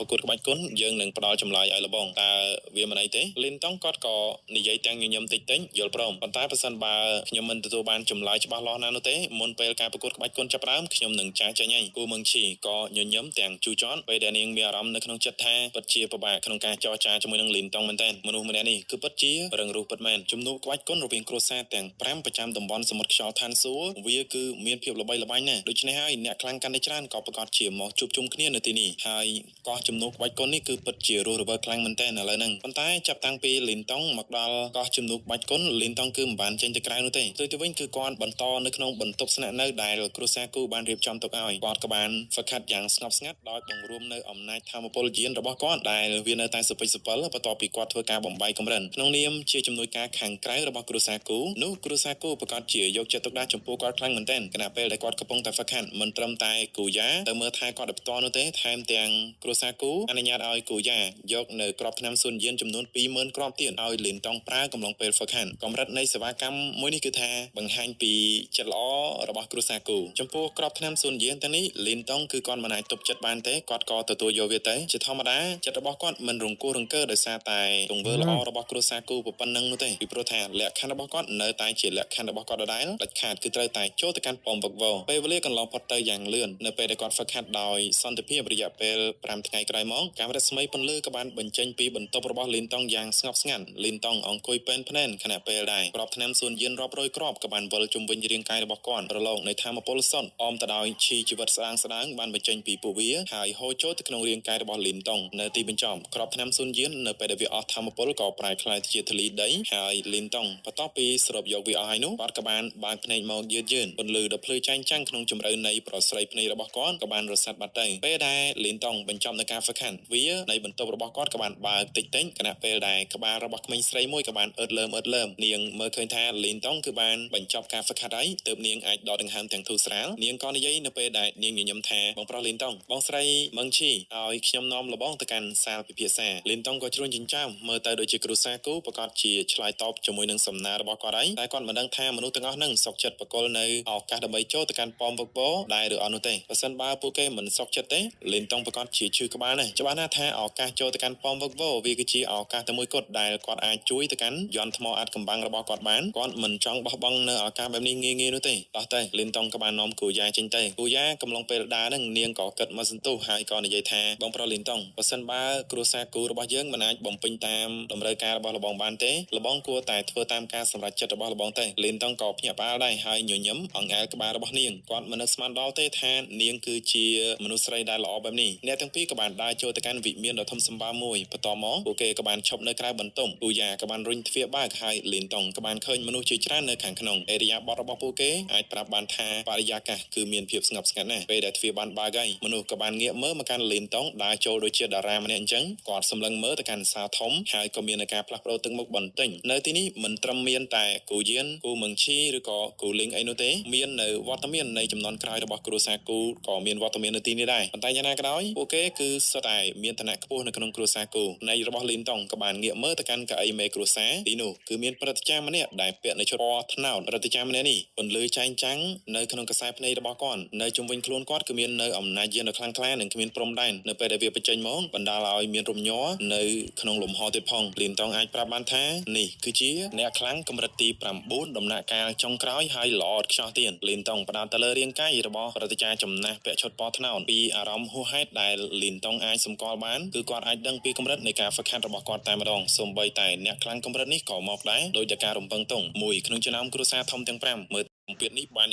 ប្រកួតក្បាច់គុនយើងនឹងផ្ដល់ចម្លើយឲ្យលបងតើវាមិនអីទេលីនតុងគាត់ក៏និយាយទាំងញញឹមតិចតិចយល់ព្រមប៉ុន្តែប្រសិនបើខ្ញុំមិនទទួលបានចម្លើយច្បាស់លាស់ណាស់នោះទេមុនពេលការប្រកួតក្បាច់គុនចាប់ផ្ដើមខ្ញុំនឹងចាកចេញហើយគូមឹងឈីក៏ញញឹមទាំងជូរចត់ពេលដែលនាងមានអារម្មណ៍នៅក្នុងចិត្តថាពិតជាពិបាកក្នុងការចរចាជាមួយនឹងលីនតុងមែនទែនមនុស្សម្នាក់នេះគឺពិតជារឹងរូសពិតមែនជំនួបក្បាច់គុនរវាងគ្រួសារទាំង5ប្រចាំតំបន់សមុទ្រខ្យល់ឋានសួគ៌វាគឺមានភាពល្បីល្បាញណាស់ដូច្នេះហើយអ្នកខ្លាំងកាន់តែច្រើនក៏ប្រកាសជាមកជួបជុំគ្នានៅទីនេះហើយកោះជំនួបក្បាច់គុននេះគឺពិតជារស់រវើកខ្លាំងមែនទែនឥឡូវហ្នឹងប៉ុន្តែចាប់តាំងពីលីនតុងមកដល់កោះជំនួបក្បាច់គុនលីនតុងគឺមិនបានចេញទៅក្រៅនោះទេផ្ទុយទៅវិញគឺគាត់បន្តនៅក្នុងបន្ទប់ស្នាក់នៅដែលគ្រួសារគូបានរៀបចំទុកឲ្យគាត់ក៏បានហ្វឹកហាត់យ៉ាងស្ងប់ស្ងាត់ដោយបង្រួមនៅអំណាចធម៌ពលយានរបស់គាត់ដែលវានៅតែសុពេចសុពិលបន្ទាប់ពីគាត់ធ្វើការបំបីកម្រិនក្នុងនាមជាជំនួយការខាងក្រៅរបស់គ្រួសារគូនោះគ្រួសារគូប្រកាសជាយកចិត្តទុកដាក់ចំពោះគាត់ខ្លាំងមែនទែនខណៈពេលដែលគាត់កំពុងតែហ្វឹកហាត់មិនត្រឹមតែគូយ៉ាទៅមើលថែគាត់ដោយផ្ទាល់នោះទេថែមទាំងគ្រួសារគូអនុញ្ញាតឲ្យគូយ៉ាយកនៅក្របថ្នាំសួនយានចំនួន20000គ្រាប់ទៀតឲ្យលីនតង់ប្រើកំឡុងពេលហ្វឹកហាត់កម្រិតនៃសេវាកម្មមួយនេះគឺថាបង្ហាញពីចិត្តល្អរបស់គ្រួសារគូចំពោះក្របថ្នាំសួនយានទាំងនេះលីនតង់គឺគាត់មិនអាចទប់ចិត្តបានទេគាត់ក៏ទទួលយកវាទៅជាធម្មតាចិត្តរបស់គាត់មិនរង្គោះរង្គើដោយសារតែទង្វើល្អរបស់គ្រួសារគូប៉ុណ្ណឹងនោះទេពីព្រោះថាលក្ខខណ្ឌរបស់គាត់នៅតែជាលក្ខខណ្ឌរបស់គាត់ដដែលដាច់ខាតគឺត្រូវតែចូលទៅកាន់ប៉មវឹកវរពេលវេលាកន្លងផុតទៅយ៉ាងលឿននៅពេលដែលគាត់ហ្វឹកហាត់ដោយសន្តិភាពរយៈពេល5ថ្ងៃក្រោយមកកាំរស្មីពន្លឺក៏បានបញ្ចេញពីបន្ទប់របស់លីនតុងយ៉ាងស្ងប់ស្ងាត់លីនតុងអង្គុយពេនភ្នែនខណៈពេលដែរក្របថ្នាំសួនយានរាប់រយគ្រាប់ក៏បានវិលជុំវិញរាងកាយរបស់គាត់រលោងនៃធម៌ពលសុទ្ធអមទៅដោយឈីជីវិតស្ដាងស្ដាងបានបញ្ចេញពីពួកវាហើយហូរចូលទៅក្នុងរាងកាយរបស់លីនតុងនៅទីបញ្ចប់ក្របថ្នាំសួនយាននៅពេលដែលវាអស់ធម៌ពលក៏ប្រែក្លាយទៅជាធូលីដីហើយលីនតុងបន្ទាប់ពីស្រូបយកវាអស់ហើយនោះគាត់ក៏បានបើកភ្នែកមកយឺតយឺនពន្លឺដ៏ភ្លឺចែងចាំងក្នុងជម្រៅនៃប្រស្រីភ្នែករបស់គាត់ក៏បានរសាត់បាត់ទៅពេលដែលលីនតុងបញ្ចប់នៅការហ្វឹកហាត់វានៃបន្ទប់របស់គាត់ក៏បានបើកតិចតិចខណៈពេលដែលក្បាលរបស់ក្មេងស្រីមួយក៏បានអឺតលើមអឺតលើមនាងមើលឃើញថាលីនតុងគឺបានបញ្ចប់ការហ្វឹកហាត់ហើយទើបនាងអាចដកដង្ហើមទាំងធូរស្រាលនាងក៏និយាយនៅពេលដែលនាងញញឹមថាបងប្រុសលីនតុងបងស្រីមឹងឈីឲ្យខ្ញុំនាំលបងទៅកាន់សាលពិភាក្សាលីនតុងក៏ជ្រួញចិញ្ចើមមើលទៅដូចជាគ្រួសារគូប្រកាសជាឆ្លើយតបជាមួយនឹងសំណើរបស់គាត់ហើយតែគាត់មិនដឹងថាមនុស្សទាំងអស់ហ្នឹងសុកចិត្តបកគលនៅឱកាសដើម្បីចូលទៅកាន់ប៉មវឹកវរដែរឬអត់នោះទេបើសិនបើពួកគេមិនសុកចិត្តទេលីនតុងប្រកាសជាឈឺក្បាលណាស់ច្បាស់ណាស់ថាឱកាសចូលទៅកាន់ប៉មវឹកវរវាគឺជាឱកាសតែមួយគត់ដែលគាត់អាចជួយទៅកាន់យន្តថ្មអាចកំបាំងរបស់គាត់បានគាត់មិនចង់បោះបង់នៅឱកាសបែបនេះងាយៗនោះទេតោះទៅលីនតុងក៏បាននាំគូយ៉ាចេញទៅគូយ៉ាកំឡុងពេលដើរហ្នឹងនាងក៏គិតមកសន្ទុះហើយក៏និយាយថាបងប្រុសលីនតុងបើសិនបើគ្រួសារគូរបស់យើងមិនអាចបំពេញតាមតម្រូវការរបស់លបងបានទេលបងគួរតែធ្វើតាមការសម្រេចចិត្តរបស់លបងទេលីនតុងក៏ភ្ញាក់ផ្អើលដែរហើយញញឹមអង្អែលក្បាលរបស់នាងគាត់មិននឹកស្មានដល់ទេថានាងគឺជាមនុស្សស្រីដែលល្អបែបនេះអ្នកទាំងពីរក៏បានដើរចូលទៅកាន់វិមានដ៏ធំសម្បើមមួយបន្ទាប់មកពួកគេក៏បានឈប់នៅក្រៅបន្ទប់ពូយ៉ាក៏បានរុញទ្វារបើកហើយលីនតុងក៏បានឃើញមនុស្សជាច្រើននៅខាងក្នុងអេរិយាបថរបស់ពួកគេអាចប្រាប់បានថាបរិយាកាសគឺមានភាពស្ងប់ស្ងាត់ណាស់ពេលដែលទ្វារបានបើកហើយមនុស្សក៏បានងាកមើលមកកាន់លីនតុងដើរចូលដូចជាតារាម្នាក់អញ្ចឹងគាត់សម្លឹងមើលទៅកាន់សាលធំហើយក៏មានការផ្លាស់ប្ដូរទឹកមុខបន្តិចនៅទីនេះមិនត្រឹមមានតែគូយានគូមឹងឈីឬក៏គូលីងអីនោះទេមាននៅវត្តមាននៃចំនួនក្រោយរបស់គ្រួសារគូក៏មានវត្តមាននៅទីនេះដែរប៉ុន្តែយ៉ាងណាក៏ដោយពួកគេគឺសុទ្ធតែមានឋានៈខ្ពស់នៅក្នុងគ្រួសារគូនៃរបស់លីនតុងក៏បានងាកមើលទៅកាន់កៅអីមេគ្រួសារទីនោះគឺមានព្រឹទ្ធាចារ្យម្នាក់ដែលពាក់នៅឈុតពណ៌ត្នោតព្រឹទ្ធាចារ្យម្នាក់នេះពន្លឺចែងចាំងនៅក្នុងខ្សែភ្នែករបស់គាត់នៅជុំវិញខ្លួនគាត់គឺមាននៅអំណាចយានដ៏ខ្លាំងក្លានិងគ្មានព្រំដែននៅពេលដែលវាបញ្ចេញមកបណ្ដាលឲ្យមានរំញ័រនៅក្នុងលំហទៀតផងលីនតុងអាចប្រាប់បានថានេះគឺជាអ្នកខ្លាំងកម្រិតទី9ដំណាក់កាលចុងក្រោយហើយល្អឥតខ្ចោះទៀតលីនតុងផ្ដោតទៅលើរាងកាយរបស់ព្រឹទ្ធាចារ្យចំណាស់ពាក់ឈុតពណ៌ត្នោតពីអារម្មណ៍ហួសហេតុដែលលីនតុងអាចសម្គាល់បានគឺគាត់អាចដឹងពីកម្រិតនៃការហ្វឹកហាត់របស់គាត់តែម្ដងសូម្បីតែអ្នកខ្លាំងកម្រិតនេះក៏មកដែរដោយតែការរំពឹងទុកមួយក្នុងចំណោមគ្រួសារធំទាំង5មើលសម្ពាធនេះបានយ៉ាង